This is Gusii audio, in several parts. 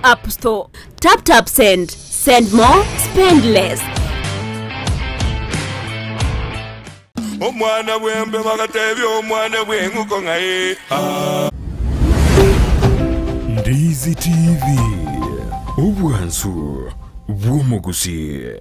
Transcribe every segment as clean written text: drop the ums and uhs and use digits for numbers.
App Store. Tap tap send. Send more, spend less. Omwana bw'embe bagatebia omwana bw'eng'uko ng'a ee. Ndizi TV, obwansu bw'omogusii.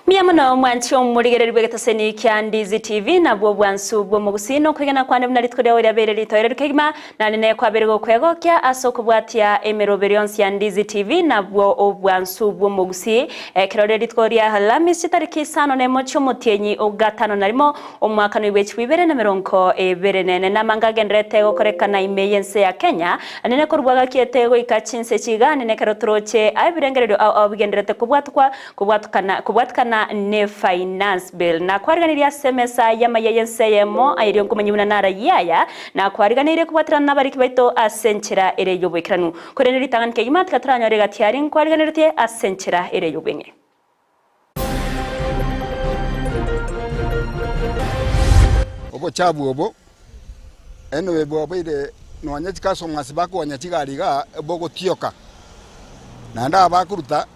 Mbuya mono mwanchi omorigereri bw'egetaseni kia Ndizi TV nabwo obwansu bw'omogusii na okwegena kwane buna rituko riao riabeire ritoereru kegima Naende nekwabere gokwegokia ase okobwatia emeroberi yonsi ya Ndizi TV nabwo obwansu bw'omogusii. Ekero riria rituko ria Alhamisi chitariki isano nemo chi'omotienyi o gatano na rimo omwaka noibwe chibwa ibere na emerongo ebere nene namanga agendererete gokorekana ime y'ense ya Kenya nene korwa gakiete goika chinse chiga nene ekero toroche ebirengererio ao ao bigendererete kobwatukwa Kobwatukana kobwatikana ne Finance Bill. Nakwariganirie ase emesa y'amaiya y'ense eyemo, aye nkomanyia buna narayie aya, nakwariganeirie kobwaterana nabariki baito ase enchera ere y'oboikeranu. Korende ritang'ani kegima tiga toranyore egati aria nkwariganeretie ase enchera ere y'obweng'e. Obochafu obo, anyway bwabeire nonya chicustomers bakonya chigari igaa bogotioka, naende aba bakoruta.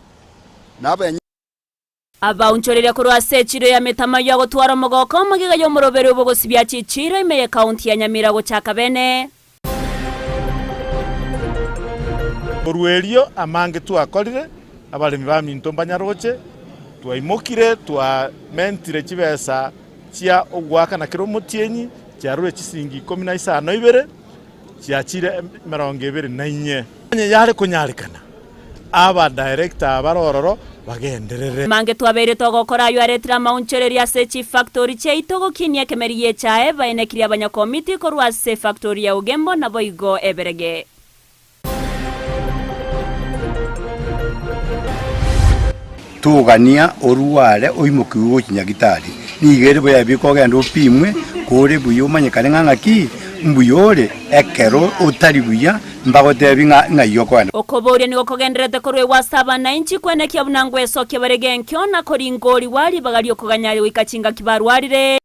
Abaunchoreria korwa ase echiro ya Metamayo agotwara omogoko amagega y'omoroberi obogosibia chichiiro ime y'ekaunti ya Nyamira gochaka bene. Korwa erio amange twakorire, abaremi baminto mbanyaroche, twaimokire twamentire chibesa chia ogoakana kera omotienyi, chiarure chisiringi ikomi na isano ibere, chiachire emerongo ebere na inye. Onye yare konyarekana, Abadirector abare ororo bagenderere. Mange twabeire togokora ayio aretire amaunchorerio ase chifactori chiaito gokinia ekemeri gi'echae baenekirie abanyakomiti korwa ase efactori ya Ugembo naboigo eberege. Togania orware oimokiwe gochia nyagitari, nigo ere buya bikogenda opimwe, kore buya omanyekane ng'a ng'aki mbuya ore, ekero otari buya Mbagotebi ng'a ng'ai okoenda. Okoboria nigo kogendererete korwa ase abanainchi kwenekia buna ngwesokia bare genkio na koringorigwa ribaga ri'okoganya goika chingaki barwarire.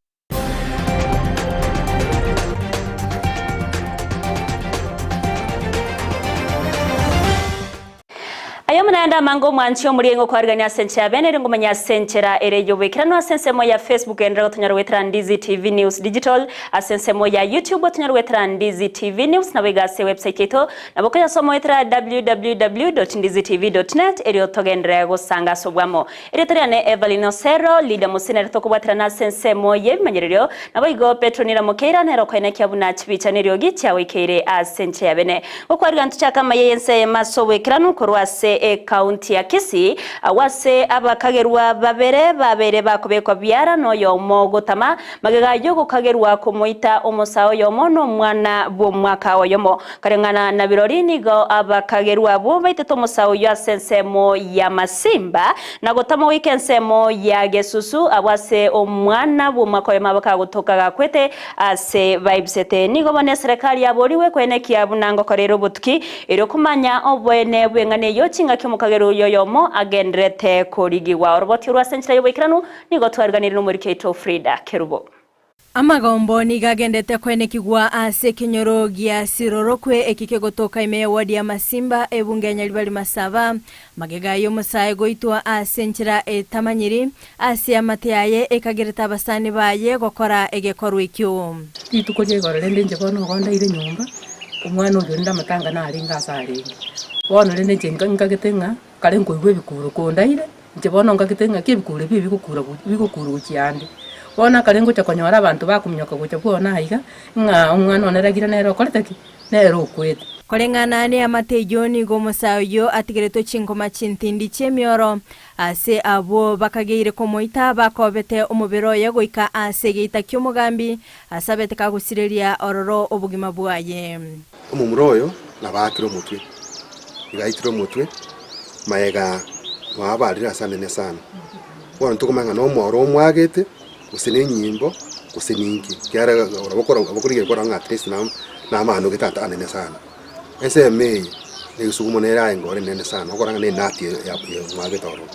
Aye omonande amange omwanchi omorienge okwarigania ase enchera ya bene ere ngomanya ase enchera ere y'oboikeranu ase ensemo ya Facebook enderera gotonyora goetera Ndizi TV News Digital ase ensemo ya YouTube otonyore goetera Ndizi TV News naboigo ase ewebsite yaito nabo okoyasoma goetera www.ndizitv.net erio togenderere gosanga ase obwamo. Erieta riane Evelyn Osero, Leader Mosina ere tokobwaterana ase ensemo y'ebimanyererio, naboigo Petro Nira Mokeira nere okoenekia buna chibicha neriogi chiagoikeire ase enchera ya bene. Gokwariga ntochake amaiya y'ense eyemo ase oboikeranu korwa ase ecounty ya Kisii, agwo ase abakagerwa babere babeire bakobekwa biara noyomo gotama magega y'ogokagerwa komoita omosae oyomo nomwana bw'omwaka oyomo. Koreng'ana na birori nigo abakagerwa abwo baitete omosae oyio ase ensemo y'amasimba, na gotama goika ensemo ya gesusu, abwo ase omwana bw'omwaka oyomo abakagotoka gakwete ase baibisete. Nigo bono eserekari yaborigwe koenekia buna ngokora ere obotuki, erio komanya oboene bw'eng'ana eyio chingaki omokagerwa oyio oyomo agendererete korigigwa. Oroboti orwo ase enchera y'oboikeranu nigo twariganirie nomoriki oito Frida Kerubo. Amagombo nigo agendete koenekigwa ase ekenyoro gia Sirorokwe eki kegotoka ime ya ward ya Masimba ebunge ya Nyaribari Masaba. Magega y'omosae goitwa ase enchera etamanyiri ase amate aye ekagerete abasani baye gokora egekorwa ekio. Rituko ria igoro rende inche bono igo ndaire nyomba, omwana oyio rende amatanga narenge ase arenge. Bono rende inche nka nkagete ng'a kare nkoigwa ebikuro kondaire, Inche bono ngagete ng'aki ebikuro ebi ebigokura bigokura gochia ande. Bono akare ngocha konyora abanto bakominyoka gocha bwona aiga, ng'a omwana one Ragira nere okorete ki? Nere okwete. Koreng'ana neamate eyio nigo omosae oyio atigeretwe chinkoma chintindi chi'emioro. Ase abwo bakageire komoita bakobete omobere oye goika ase egeita ki'omogambi, ase abete kagosireria ororo obogima bwaye. Omomura oyo nabaakire omotwe, iga aitire omotwe, magega mwabarire ase anene sana. Bono tokomanya ng'a nomoro omwagete, gose nenyimbo, gose ninki, ekiagera abokorigereria korora ng'a at least namanogete anene sana. Ensemo eye negesugumo nere aye ngore enene sana, okora ng'a nenati mwagete ororo.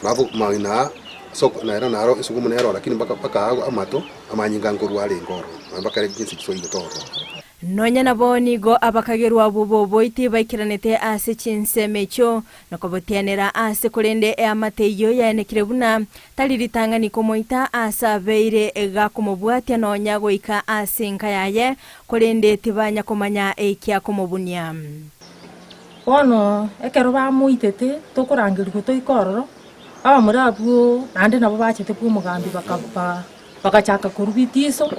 Alafu magena aa ase nero naro esugumu nero lakini mpaka mpaka aa amato amanyinga nkorwa arenge ororo, nonye mpaka chinse chisoigete ororo. Nonya nabo nigo abakagerwa abwo b'oboiti baikeranete ase chinsemo echio, na kobotianera aase korende eamate eyio yaenekire buna tari ritang'ani komoita aase abeire gakomobwatia nonya goika ase enka yaye, korende tibanya komanya ekiakomobunia. Bono ekero bamoitete, tokorangerigwa toike ororo, abamura abwo naende nabo bachete bw'omogambi baka bagachaka korwa bitiso,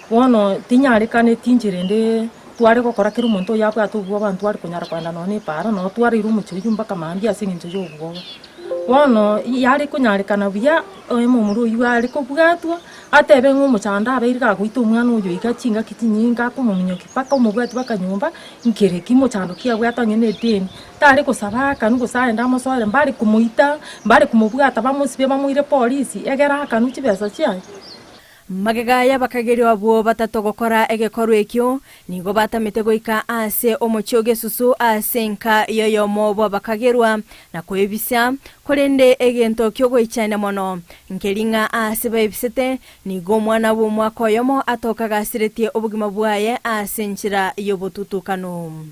bono tinyarekaneti inchera ende tware gokora kera omonto oyo abwate obwoba ntware konyara kogenda nonya na epaara, noo twaraire omochie oyio mpaka mambia ase eng'encho ya obwoba. Bono yare konyarekana buya, omomura oyio are kobwatwa, atebe ng'a omochando abeire gagoita omwana oyo iga chingaki chinyinge akomominyokia mpaka omobwati mpaka nyomba, nkere ki mochando ki abwate onye na edeni. Tare gosaba akanwe gose aende amosoere, mbare komoita, mbare komobwata bamosibie bamoire polisi, egere akanwe chibesa chiaye. Magega y'abakagerio abwo batato gokora egekorwa ekio, nigo batamete goika ase omochie o gesusu ase enka y'oyomo bw'abakagerwa, na kwebisa, korende egento ki'ogoichania mono nkeri ng'a aase baebisete, nigo omwana bw'omwaka oyomo atoka gasiretie obogima bwaye ase enchera y'obotutukanu.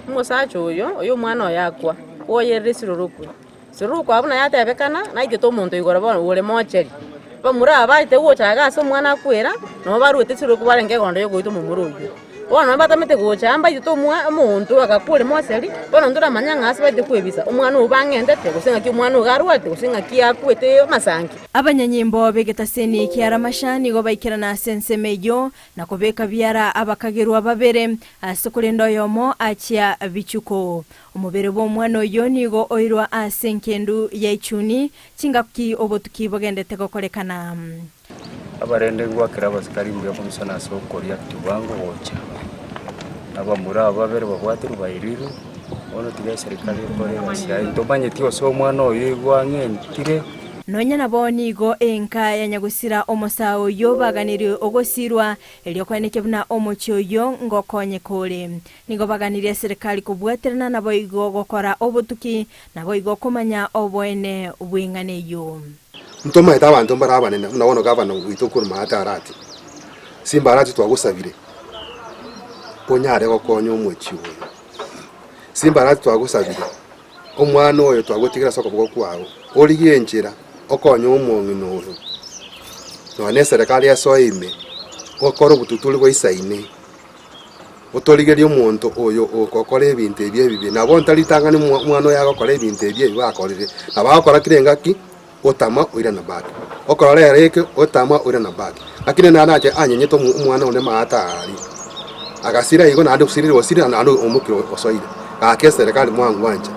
Omosacha oyo, oyo omwana oye akwa, oyerire sirorokwe. Sirorokwe abwo naye atebekana, naitete omonto igoro bono ore mocheri. Bamura aba baete gocha iga ase omwana akwera, nabo baruete sirorokwe barenge egondo yogoita omomura oyio. Bono nabo batamete gocha aa mbaitete omwa omonto agakwa ore mocheri, bono ntoramanya ng'a ase baete kwebisa, omwana oyo bang'entete, gose ng'aki omwana oyo arwarete, gose ng'aki akwete amasangi. Abanyanyimbo b'egetaseni kia Ramasha nigo baikerana ase ensemo eyio, Na kobeka biara abakagerwa babere, ase korende oyomo achia bichuko. Omobere bw'omwana oyio nigo oirwa ase enkendu ya ichuni, chingaki obotuki bogendete gokorekana. Abarende ngwakera abasikari mbuya komosana ase okoria bwango gocha. Abamura aba babere babwatirwe bairirwe, bono tiga eserikari ekore egasi yaye. Ntomanyeti gose omwana oyo igo ang'entire. Nonya nabo nigo enka ya nyagosira omosae oyio baganirie ogosirwa, erio koenekia buna omochie oyio ngokonyeka ore. Nigo baganirie eserekari kobwaterana naboigo gokora obotuki, naboigo komanya oboene bw'eng'ana eyio. Ntomaete abanto mbare abanene buna bono gavana oito korwa maate Arati. Simba Arati twagosabire onyare gokonya omochie oyo. Simba Arati twagosabire Omwana oyo twagotigera ase okoboko kwao, origie enchera okonye omong'ina oyo, nonya neserekari esoe ime, okore obotuturi boisaine, otorigerie omonto oyo ogokora ebinto ebi ebibe. Nabo ntari ritang'ani omwana oyo agokora ebinto ebi ebi bakorire, nabo agokora kera engaki, otama oirana back, okorora ere eke, otama oirana back. Lakini narache anyenyete omwana one maate aria, agasira igo naende osirire osirire naende omokire osoire. Gaki eserekari mwangwancha,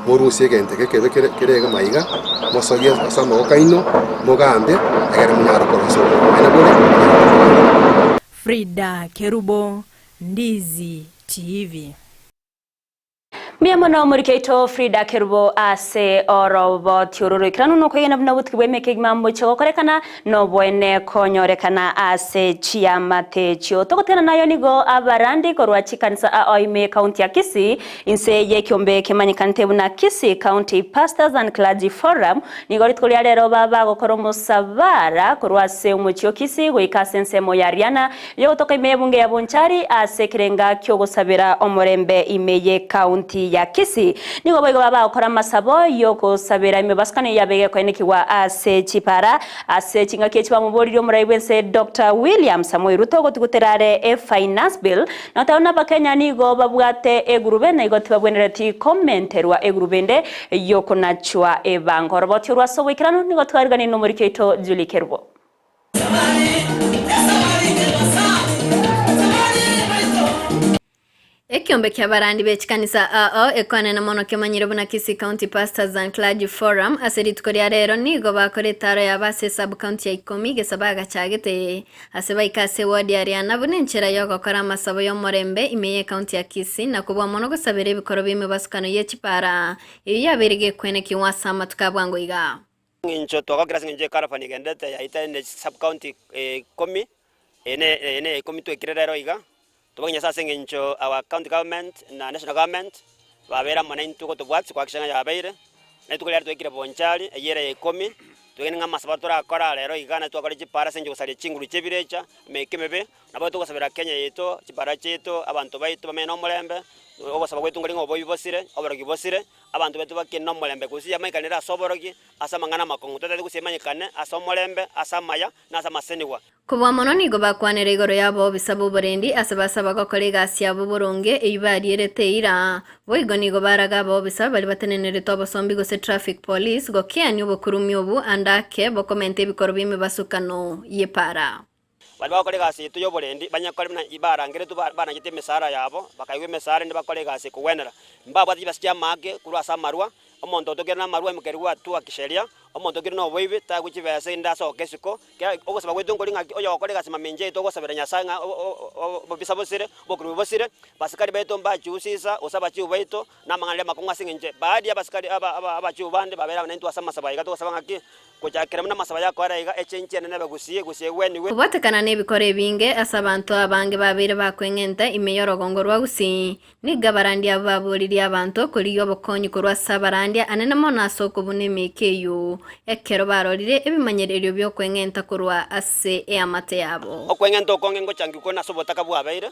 morusie egento eke ekebe kere kere egima iga, mosogie ase amaboko aino, mogambe, egere monyare korosia obomaene bore monyare kobua. Frida Kerubo, Ndizi TV. Mbuya mono omoriki oito Frida Kerubo ase oroboti oro roikeranu nokwegena buna obotuki bw'emeke egima mbochia gokorekana noboene konyorekana ase chiamate echio. Togotigana nayo nigo abarandi korwa chikanisa ao ime ekaunti ya Kisii inse y'ekiombe kemanyekanete buna Kisii County Pastors and Clergy Forum nigo rituko ria rero babagokora omosabara korwa ase omochie o Kisii goika ase ensemo ya Riana Yogotoka ime y'ebunge ya Bonchari ase ekerenga ki'ogosabera omorembe ime y'ecounty ya Kisii. Nigo boigo baba bagokora amasabo y'ogosabera emebasukano yabe egekoenekigwa ase chipara. Ase chingaki echi bamoboririe omorai bw'ense Doctor William Samoei Ruto gotugutera are efinance bill na goteba buna abakenya nigo babwate egurube na igo tibabwenereti komenterwa egurube ende y'okonachwa ebango. Oroboti orwo ase oboikeranu nigo twariganirie nomoriki oito Julie Kerubo. Ekiombe ki'abarandi be chikanisa ao ekwanene mono kemanyire buna Kisii County Pastors and Clergy Forum ase rituko ria rero nigo bakora etaaro yabo ase esub county ya ikomi gesa bagachagete ase baika ase eward ya Riana buna enchera yogokora amasabo y'omorembe ime y'ecounty ya Kisii na kobua mono gosabera ebikoro bi'emebasukano ye chipara eyio yabeire gekwenekigwa ase amatuko a bwango iga. Eng'encho twagokera ase eng'encho y'ekarafani egenderete yaita ene sub county ikomi, eye ne eye ne ya ikomi twekire rero iga, Tobake Nyasae ase engencho our county government na national government babeire amo naintwe gotobwatia koakikisha ng'a yabeire, na rituko riaye twaikire Bonchari eyio ere ya ikomi, twegene ng'a amasabo torakore rero iga na twakore chipara ase engencho gosaria chinguru chi'ebirecha, emeika emebe, nabo togosabera Kenya yaito, chipara chiaito, abanto baito bamenye nomorembe, ogosaba gwaito nkori ng'a oboibi bosire, oborogi bosire, abanto baito bakine nomorembe gose yamaikanire ase oborogi, ase amang'ana amakong'u, totagete gose emanyekane ase omorembe, ase amaya, na ase amasenigwa. Kobua mono nigo bakwanera igoro y'abobisa b'oborendi ase basaba gokora egasi yabo boronge eyio barierete eira. Boigo nigo baraga abobisa baria batenenerete obosombi gose traffic police gokeania obokurumi obu ande ake bokomenta ebikoro bi'emebasukano y'epara. Baria bagokora egasi yaito y'oborendi banyekore buna barangeretwe banachete emesara yabo, bakaigwa emesara erinde bakore egasi ekogwenera. Mbabwate chibesa chi'amaake korwa ase amarwa, omonto otokire namarwa aimokerigwe hatua kisheria, omonto okire noboibi taegwe chibesa erinde asoke isiko. Kera ogosaba gwaito nkori ng'aki oyogokora egasi mamincha yaito ogosabera Nyasae ng'a obobisa bosire, obokurumi bosire, basikari baito mbachiusisa, gose abachiu baito, na amang'ana aria amakong'u ase eng'encho baadhi y'abasikari aba aba abachiu bande babeire abanaintwe ase amasabo aya iga togosaba ng'aki, gochakera buna amasabo aya akoera iga, echenchi enene ebe gusii, gusii egwenigwe. Kobwatekana nebikoro ebinge ase abanto abange babeire bakweng'enta ime y'orogongo rwa Gusii, Nigo abarandia abwo baboririe abanto korigia obokonyi korwa ase abarandia anene mono ase okobuna emeika eyio, ekero barorire ebimanyererio bi'okweng'enta korwa ase eamate yabo. Okweng'enta okonge ngochangigwa kore nase obotaka bwabeire,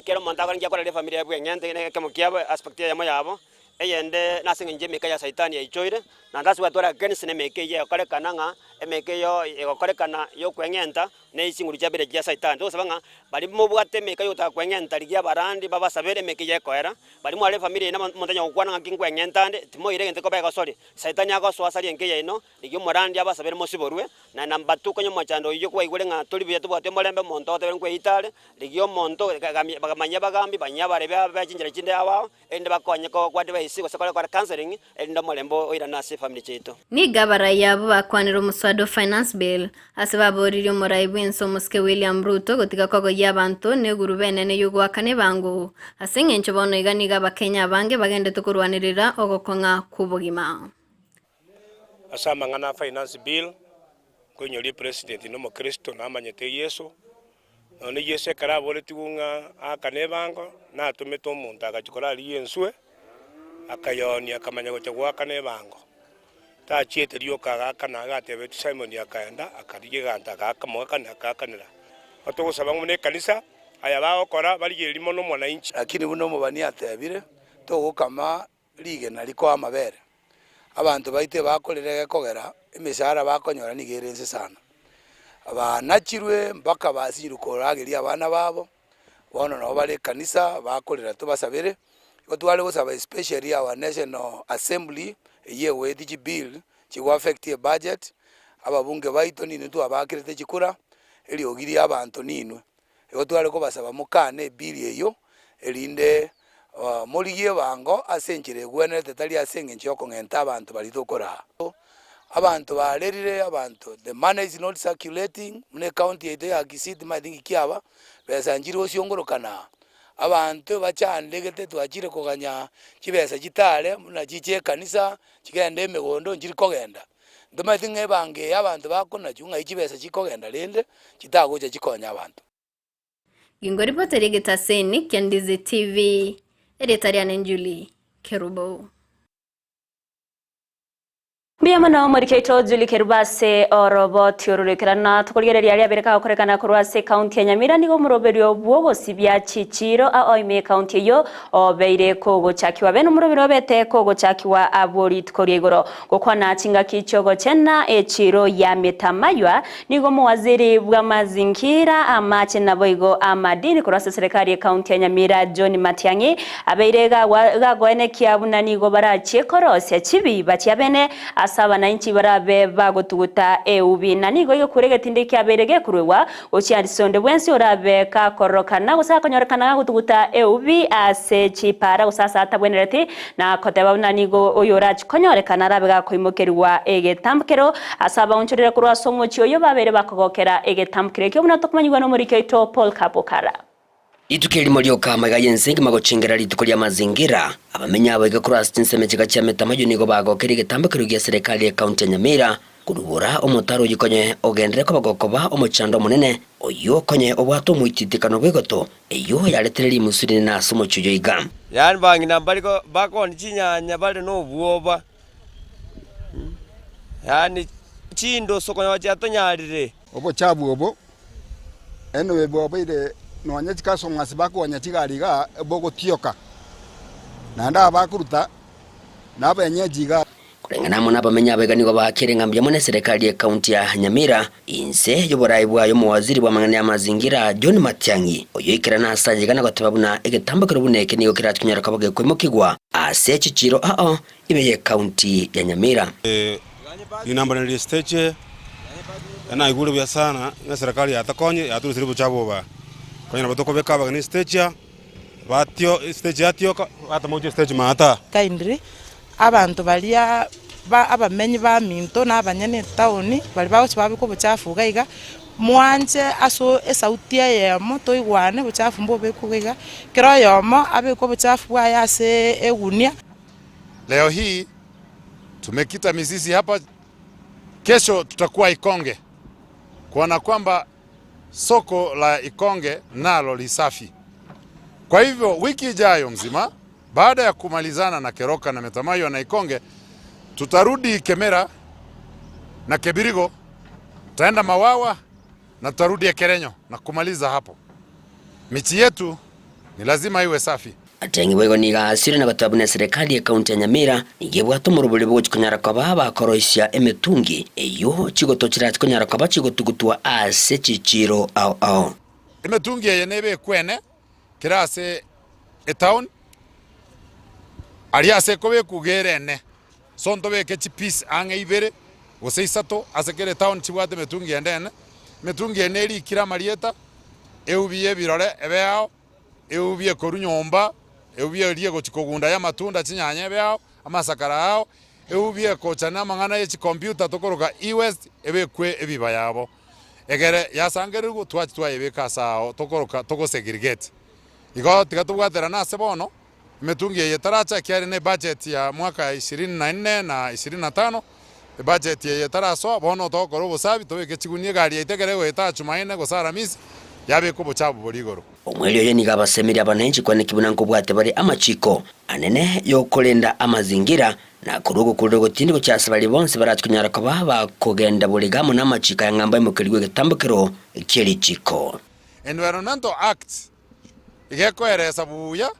kera omonto akore nki akorera efamiri yaye bweng'ente ekemo kiabo aspect eyemo yabo, eyende nase eng'encho y'emeika ya saitani yaichoire, naende ase gwatwara against na emeika eyio egokorekana ng'a emeika eyio egokorekana yokweng'enta Ne chinguru chiabere chia Saitani. Togosaba ng'a baria mobwate emeika y'ogotaka kweng'enta rigia abarandi babasabere emeika eyio ekoera. Baria mware efamiri yaino omonto onye gokwana ng'aki nkweng'enta ande, timoira egento koba egosori. Saitani agosoa asarie enka yaino, rigia omorandi abasabere mosiborwe, na namba two konya omochando oyio kwaigure ng'a tori buya tobwati omorembe omonto ogotebire nkweita are, rigia omonto bamanye abagambi banyie abarebi abe chinchera chinde ao ao, erinde bakonye ko advise gose kore counselling erinde omorembe oirane ase efamiri chiaito. Nigo abarai abwo bakwanire omoswada o Finance Bill, ase baboririe omorai bw'ense omosike William Ruto gotiga kogoyia abanto negurube enene y'ogoakana ebango, ase engencho bono iga nigo abakenya abange bagendete korwanerera ogokong'a kw'obogima. Ase amang'ana a Finance Bill, nkoinyoria epresident na omokristo namanyete Yeso, Nonya Yeso ekero aboretigwe ng'a aakane ebango, natomete omonto agachia korarigia enswe, akayeoonia akamanya gocha goakana ebango. Tachiete rioka agaakana, agatebetie Simoni akaenda, akarigia egento agaaka moakane akaakanera. Togosaba ng'a buna ekanisa, aya bagokora barigererie mono omwananchi. Lakini buna omobani atebire, togokama rigena rikoa amabere. Abanto baito ebakorire egekogera emeshahara bakonyora nigo ere inse sana. Banachirwe mpaka basinyirwe korageria abana babo, bono nabo bare ekanisa bakorera tobasabere, igo tware gosaba especially our national assembly eywo egoetia chibill chigo affect ebudget, ababunge baito ninwe twabakerete chikura, eriogi ria abanto ninwe. Igo tware kobasaba mokane ebill eyio, erinde morigie ebango ase enchera egwenerete tari ase eng'encho yokong'enta abanto baria tokoraa. Abanto barerire abanto, the money is not circulating, buna ecounty yaito ya Kisii timanyeti nki kiaba, besa nchiri gosiongorokana aa. Abanto bachandegete twachire koganya chibesa chitare buna chiche ekanisa, chigende emegondo nchiri kogenda. Ntomanyeti ng'a ebango eye abanto bakonachwa ng'ai chibesa chikogenda rende chitagocha chikonya abanto. Gingoripoteria egetaseni kia Ndizi TV, erieta riane Julie Kerubo. Mbuya mono omoriki oito Julie Kerubo ase oroboti oro roikeranu tokorigereria aria abere kagokorekana korwa ase ekaunti ya Nyamira nigo omoroberio bw'ogosibia chichiiro ao ime ekaunti eyio obeire kogochakigwa bene omoroberio obete kogochakigwa abwo rituko ria igoro Gokwana chingaki chi'ogochena echiiro ya metamaywa, nigo omowaziri bw'amazingira, amache naboigo amadini korwa ase eserekari y'ecounty ya Nyamira John Matiang'i abeire gagoenekia buna nigo barachie korosia chibiba chiabene ase. ase abanainchi barabe bagotuguta eubi. Na nigo egekuro egetindi kiabeire gekoruegwa gochia ase onde bwensi orabe gakororokana gose akonyorekana gagotuguta eubi ase chipaara gose ase atabwenereti, na koteba buna nigo oyorachie konyorekana arabe gakoimokerigwa egetambokero ase abaonchorire korwa ase omochie oyio babeire bakogokera egetambokero ekio buna tokomanyigwa nomoriki oito Paul Kabukara. Rituko erimo rioka amaiga y'ense engima gochengera rituko ria mazingira, abamenyi abo iga korwa ase chinsemo chiga chia Metamayio nigo bagokeire egetambokero gia serikali y'ekaunti ya Nyamira korubora omotaro oyio konye ogenderere koba gokoba omochando omonene oyio konye obwate omoititikano bw'egoto eyio yaretere rimusu rinene ase omochie oyo iga. Yaani bang'ina mbari bakoonia chinyanya bare nobwoba, yaani chindoso konya chiatonyarire. Obochafu obo anyway bwabeire nonya chikasong'asi bakonya chigari igaa bogotioka, naende aba bakoruta nabenyeji igaa. Koreng'ana amo nabamenyi abaiga nigo baakire ng'a mbuya mono eserekari y'ekaunti ya Nyamira inse y'oborai bwaye omowaziri bw'amang'ana y'amazingira John Matiang'i oyio oikerana ase ayaiga na goteba buna egetambokero buna eke nigo kerache konyara koba gekoimokigwa ase chichiiro ao ime y'ekaunti ya Nyamira. Rinamba riria stage naigure buya sana ng'a eserekari yatokonye yaturusirie obochafu obo aa. Konya nabo tokobeka abageni stage aa, batio stage yatioka batama gochia stage maata. Kindly abanto baria ba abamenyi baminto na abanyene etown baria bagochia babeka obochafu iga iga, mwanche ase esauti eyemo toigwane obochafu mbobekwe iga iga, kera oyomo abeke obochafu bwaye ase egunia. Leo hii tumekita mizizi hapa, kesho tutakuwa Ikonge kuona kwamba soko la Ikonge nalo lisafi. Kwa hivyo wiki ijayo mzima, baada ya kumalizana na Keroka na Metamayo na Ikonge, tutarudi Kemera na Kebirigo, tutaenda Mawawa na tutarudi Ekerenyo na kumaliza hapo. Michi yetu ni lazima iwe safi. Matiang'i boigo nigo aasire na goteba buna eserekari y'ekaunti ya Nyamira nigo ebwate omorobori bw'ogochia konyara koba bakoroisia emetungi eyio chigoto chirache konyara koba chigotugutwa ase chichiiro ao ao. Emetungi eye nebekwe ene kera ase etown, aria ase ekobekwa iga ere ene. So ntobeke chipiece ang'e ibere gose isato ase kera etown chibwate emetungi ende ene. Emetungi eye nerikire amarieta, eubi y'ebirore ebe ao. Eubi ekorwa nyomba, eubi eria egochia kogunda y'amatunda chinyanya ebe ao, amasakara ao, eubi ekocha namang'ana ye chikompiuta tokoroka e-waste ebekwe ebiba yabo. Egere yasangererigwe twachia twayebeka ase ao tokoroka togosegregate. Igo tiga tobwaterane ase bono, emetungi eye etaracha ekiagera ne ebudget ya mwaka ishirini na nne na ishirini na tano, ebudget eye etarasoa, bono togokora obosabi tobeke chigunia egari yaito ekero egoeta Jumaine gose Aramisi, yabeka obochabu boria igoro. Omweri oyo nigo abasemeria abananchi kwaneki buna nkobwate bare amachiko anene y'okorenda amazingira, na korwa ogokurera ogotindi gochia ase baria bonsi barache konyara koba bakogenda borega amo namachiko aya ng'a mbaimokerigwe egetambokero kie richiko. Environmental Act iga ekoeresa buya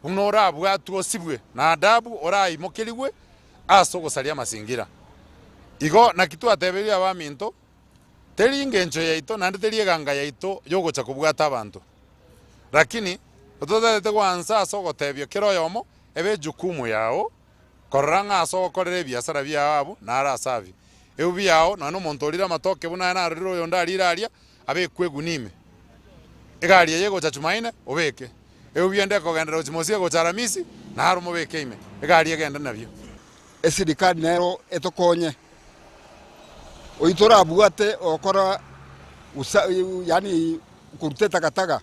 buna orabwatwe osibwe na adabu oraimokerigwe ase ogosaria amazingira. Igo naki twatebeire abaminto Teri engencho yaito naende teri eganga yaito y'ogocha kobwata abanto. Lakini totagete goansa ase ogotebia kera oyomo ebe ejukumu yao korora ng'a ase ogokorera ebiasara biao abwo naro ase abio. Eubi yao nonya nomonto orire amatoke buna aye narorire oyonde arire aria abekwe egunia ime. Egari eye egocha Jumaine obeke, eubi ende ekogenderera gochia mosie egocha Aramisi naro mobeke ime, egari egende nabio. Esirikari nero etokonye. Oyio torabwate ogokora usa yaani koruta etakataka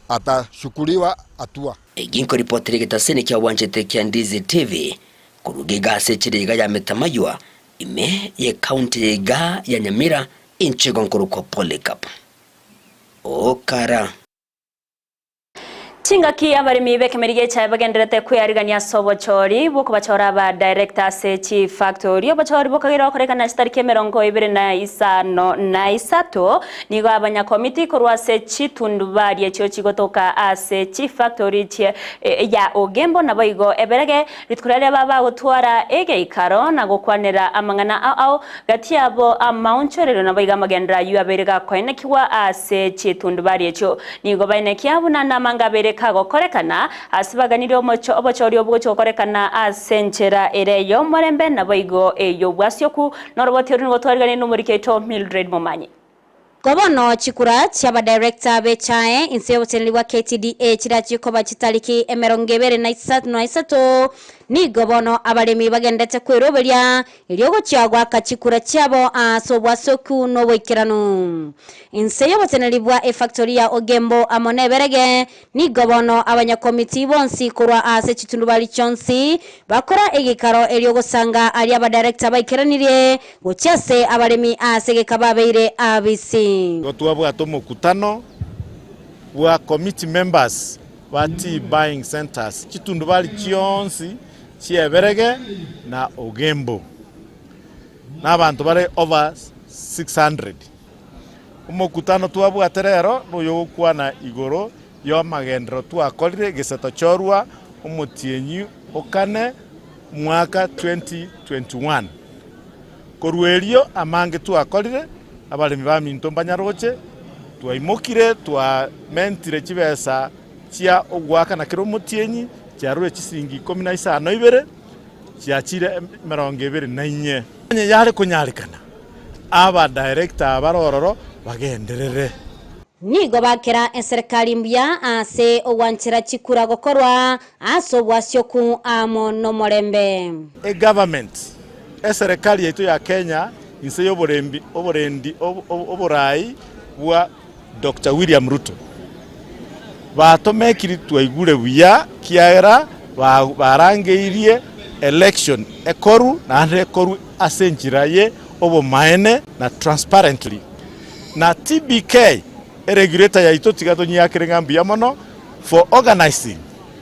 atashukuliwa hatua. Eki nkoripotera egetaseni kia obwanchete kia Ndizi TV koruga iga ase echira iga ya Metamaywa ime ye county iga ya Nyamira inche igo nkorokwa Polycarp Okara. Chingaki abaremi b'ekemeri gi'echae bagendererete kwearigania ase obochori bw'okobachora aba director ase chifactori. Obochori bokageire gokorekana chitariki 25 na isato nigo abanyakomiti korwa ase chitundubari echio chigotoka ase chifactori chie ya Ogembo naboigo eberege rituko riria babagotwara egeikaro na gokwanera amang'ana ao ao gati yabo amaonchorero naboigo amagenderero ayio abeire gakoenekigwa ase chitundubari echio. Nigo baenekia buna namanga abeire. kagokorekana ase baganirie omocho obochori obwo gochia gokorekana ase enchera ere ey'omorembe naboigo ey'obwasioku. Noroboti oru nigo twariganirie nomoriki oito Mildred Momanyi. Kobono chikura chi'abadirector b'echae inse y'oboteneneri bwa KTDA chirachie koba chitariki 29 na isato, nigo bono abaremi bagendete kweroberia erio gochia goaka chikura chiabo ase obwasoku na oboikeranu. Inse y'oboteneneri bwa efactory ya Ogembo amo neberege, nigo bono abanyakomiti bonsi korwa ase chitundubari chionsi bakora egekaro erio gosanga aria abadirector baikeranirie gochia ase abaremi ase egeka babeire abisi. Igo twabwate omokutano bwa committee members ba tea buying centres chitundubari chionsi chi'Eberege na Ogembo, na abanto bare over 600. Omokutano twabwate rero noyogokwana igoro y'amagenderero twakorire gese tochorwa omotienyi o kane mwaka 2021. Korwa erio amange twakorire, abaremi baminto mbanyaroche, twaimokire twamentire chibesa chia ogoakana kera omotienyi, chiarure chisiringi 15, chiachire 24. Onye yare konyarekana, abadirector abare ororo bagenderere. Nigo bakera eserekari mbuya ase ogwanchera chikura gokorwa ase obwasioku amo nomorembe. Egovernment, eserekari yaito ya Kenya inse y'oborembi oborendi oborai bwa Doctor William Ruto batomekiri twaigure buya kiagera barangeirie election ekoru naende ekoru ase enchera ye obomaene na transparently. Na TBK eregulator yaito tiga tonyiakere ng'a mbuya mono for organising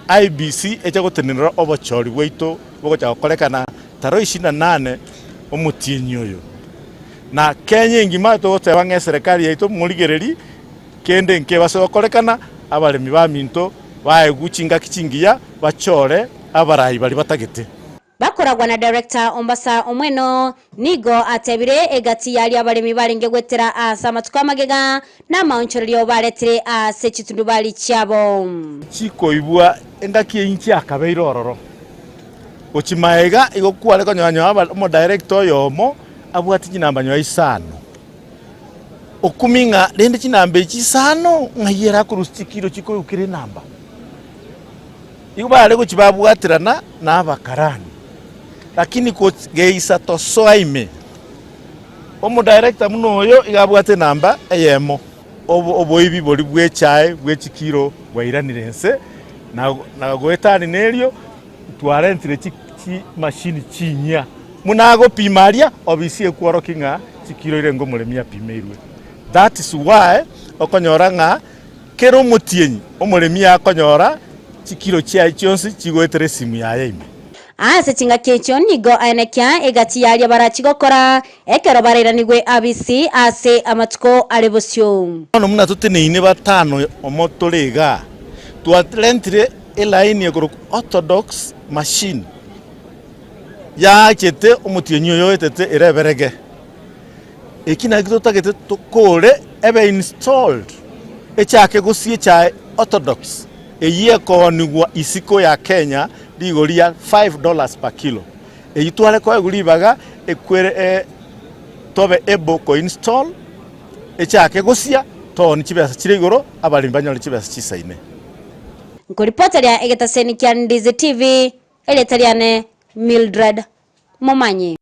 IEBC eche gotenenera obochori bwaito bogocha gokorekana tarehe 28 omotienyi oyo. Na Kenya engima togoteba ng'a eserekari yaito morigereri kende nkebase gokorekana, abaremi baminto baegwe chingaki chingiya bachore abarai baria batagete. Bakoragwa na Director Ombasa Omweno nigo atebire egati yaria abaremi barenge gwetera ase amatuko amagega na amaonchorerio baretire ase chitundubari chiabo. Chikoibwa engaki eyio nchiakabeire ororo. Gochia magega igo kware konyora omodirector oyomo abwate chinamba nyoa isano. Okumia ng'a rende chinamba echi isano ng'ai ere akorusia chikiro chikoigwa kera enamba. Igo bare gochia babwaterana na abakarani, lakini geisa tosoa ime. Omodirector buna oyo iga abwate enamba eyemo. Oboibi boria bw'echae bwe chikiro bwairanire inse, na goetania nerio twarentire chimashini chinyia. Buna agopima aria, obisi ekworokia ng'a chikiro ire ngomoremi apimeirwe. That is why okonyora ng'a kera omotienyi omoremi akonyora chikiro chiaye chionsi chigoetera esimu yaye ime. Ase chingaki echio nigo aenekia egati y'aria barachie gokora ekero barairanigwe abisi ase amatuko are bosio. Bono buna toteneine batano omo tore igaa, twarentire elaini ekorokwa orthodox machine yaachete omotienyi oyo oetete ere eberege. Eki nakio totagete tokore ebe installed echake gosia echae orthodox eyio ekoonigwa isiko ya Kenya rigori ria $5 per kilo. Eyio tware koegwa ribaga ekwere tobe able ko install echake gosia tooni chibesa chire igoro abaremi banyore chibesa chisaine. Nkoripoteria egetaseni kia Ndizi TV, erieta riane Mildred Momanyi.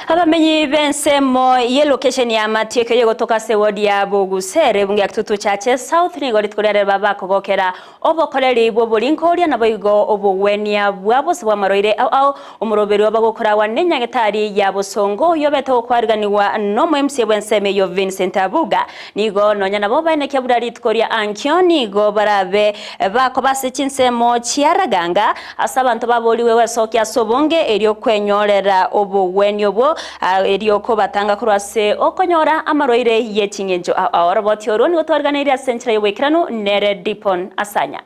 Abamenyi b'ensemo y'elocation ya Matieko eyegotoka ase eward ya Bogusere ebunge ya Kitutu Chache South nigo rituko ria rero bakogokera obokoreri bw'oboringoria naboigo obogwenia bwa bose bw'amarwaire ao ao omoroberi obagokoragwa n'enyagetari ya Bosongo oyio obete gokwariganigwa n'omo MCA bw'ensemo eyio Vincent Abuga nigo nonya nabo baenekia buna rituko ria ankio nigo barabe bakoba ase chinsemo chia Raganga Ase abanto baboorigwe gwesokia ase obonge, erio kwenyorera obogwenia obwo, erio kobatanga korwa ase okonyora amarwaire ye ching'encho ao ao. Oroboti orwo nigo twariganeirie ase enchera y'oboikeranu nere Dipon Asanya.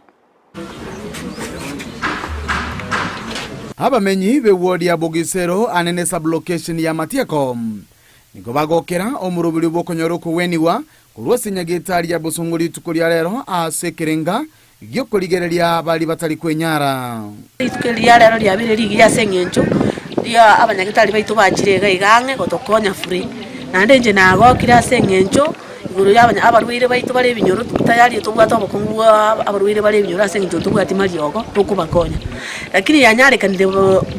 Abamenyi b'ewodi ya Bogisero ane ne sub-location ya Matieko. Nigo bagokera omoroberi bw'okonyora okogwenigwa korwa ase nyagetari ya bosongo rituko ria rero ase ekerenga gi'okorigereria baria batari kwenyara. Rituko eri ria rero riabeire rigiya ase eng'encho ria abanyagetari baito bachire iga iga ang'e gotokonya free. Naende inche nagokire ase eng'encho igoro ya abanya abarwaire baito bare ebinyoro tayari tobwate obokong'u bwa abarwaire bare ebinyoro ase eng'encho ntobwati mariogo tokobakonya. Lakini yanyarekanire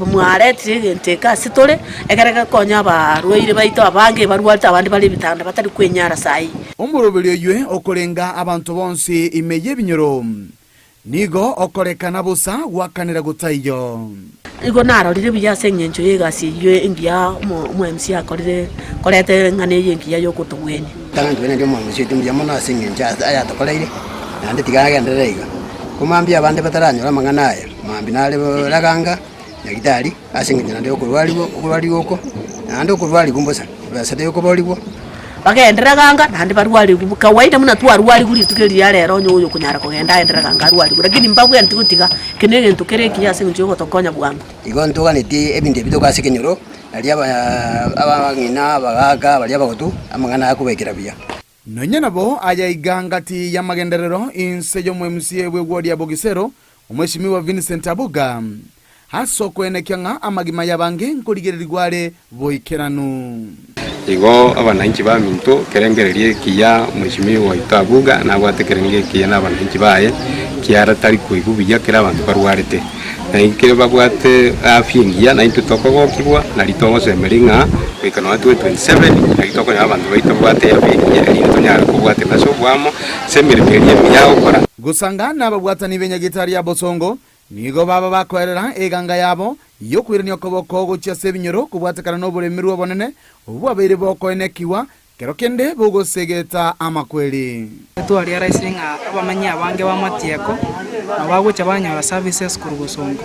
mwaretire egento eke ase tore, ekere gekonya abarwaire baito abange barwarete abande bare ebitanda batari kwenyara saii. Omoroberi oyio okorenga abanto bonsi ime y'ebinyoro, nigo okorekana bosa gwakanera gotaiyo. Igo narorire buya ase engencho y'egasi eyio engiya omo MC akorire koreta eng'ana eye engiya y'ogotogwenia. Tang'ani tobwenerete omwangusi oito mbuya mono ase engencho ayatokoreire, naende tiga agenderere iga. Ko mambia abande bataranyora amang'ana aya, mambia nare raganga nyagitari ase engencho naende yokorwarigwa okorwarigwa oko, naende okorwarigwa mbosa, ebesa tekoborigwa. Bagenderera ganga naende barwarigwe kawaida buna twarwarigwe rituko eri ria rero onye oyo okonyara kogenda agenderere ganga arwarigwe, lakini mbabwenereti gotiga, eke na egento kere ekiya ase eng'encho yogotokonya bwango. Igo ntoganetie ebinto ebi toka ase ekenyoro, nario abang'ina, abagaaka, baria abagotu, amang'ana aya akobaikera buya. Nonya nabo aya iga ngati y'amagenderero inse y'omoMCA bw'egwodi ya Bogisero, Omweshimiwa Vincent Abuga, ase okoenekia ng'a amagima y'abange nkorigererigwa are boikeranu. Igo abananchi baminto, kerengererio ekiya Mweshimiwa oito Abuga nabwate ekerengo ekiya nabananchi baye, kiara tari koigwa buya kera abanto barwarete. Na ekero babwate afya engiya naintwe tokogokigwa, nari togosemeria ng'a goika nonya 2027 nari tokonyora abanto baito babwate afya engiya erinde tonyare kobwatana ase oboamo ase emeremo eria emiya agokora. Gosanga nababwatani b'enyagetari ya bosongo Nigo baba bakoerera eganga yabo y'okoirania okoboko gochia ase ebinyoro kobwatekana noboremerwa obonene obwo bwabeire bokoenekigwa kero kende bogosegeta amakweri. Twarealisire ng'a abamenyi abange ba Matieko nabo bagocha banyora services korwa Bosongo.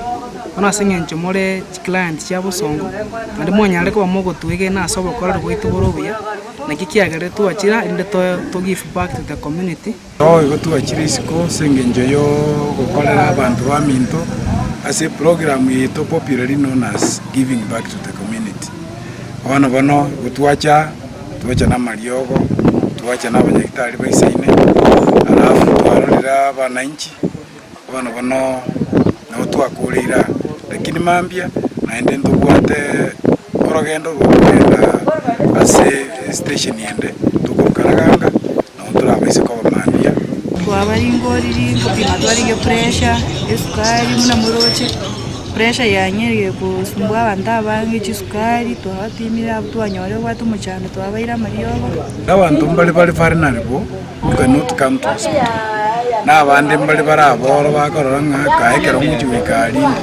Bono ase eng'encho more chiclient chia Bosongo, naende mwanyarire koba mogotwegena ase obokoreri bwaito bore obuya, naki kiagerire twachire erinde to give back to the community. Igo twachire isiko ase engencho y'ogokorera abanto baminto ase eprogram yaito popularly known as giving back to the community. Bono bono igo twacha, twacha na amariogo, twacha na abanyagitari baisaine, alafu twarorire abananchi, bono bono nabo twakoreire aa. Lakini mambia naende ntobwate orogendo rwokogenda ase estation ende tokoroka Raganga. Nabo torabaise koba mambia. Twabaringoriri ngopima twarenge pressure, esukari buna moroche, pressure yanyerire kosumbua abanto abange chisukari, twabapimire abwo twanyora obwate omochando twabaire amariogo. Abanto mbare bare vulnerable who cannot come to hospital, na abande mbare bare aboro bakorora ng'a kae ekero ngochia goika aria inde,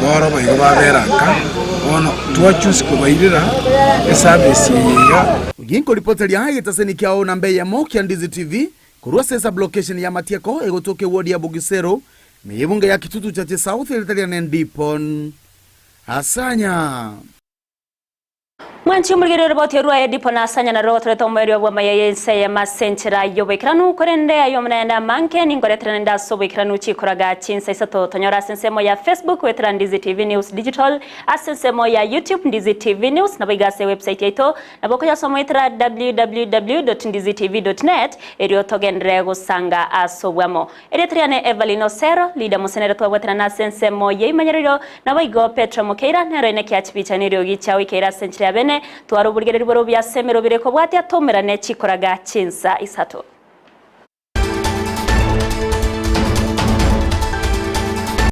boro boigo babera nka, bono twachoose kobairera eservice eye iga. Ginkoripoteria egetaseni kiao namba eyemo kia Ndizi TV korwa ase esublocation ya Matieko egotoka eward ya Bugisero ime y'ebunge ya Kitutu Chache South erita riane Ndipon Asanya. Mwanchi omorigereria oroboti rwa Edipo na Asanya narwo rogotoreta omoerio bw'amaya y'ense eyemo ase enchera y'oboikeranu, korende ayio naende amange ninkoretera naende ase oboikeranu chikoraga chinsa isato tonyore ase ensemo ya Facebook goetera Ndizi TV News Digital, ase ensemo ya YouTube Ndizi TV News, naboigo ase ewebsite yaito Nabo okoyasoma goetera www.ndizitv.net erio togenderere gosanga ase obwamo. Erieta riane Evelyn Osero, Leader Mosenere twabwaterana ase ensemo y'eimanyererio, naboigo Petro Mokeira nero ine kia chibicha neriogi chiao ikeire ase enchera ya bene, twara oborigereria bore obuya ase emerobere kobwatia toumerane chikoraga chinsa isato.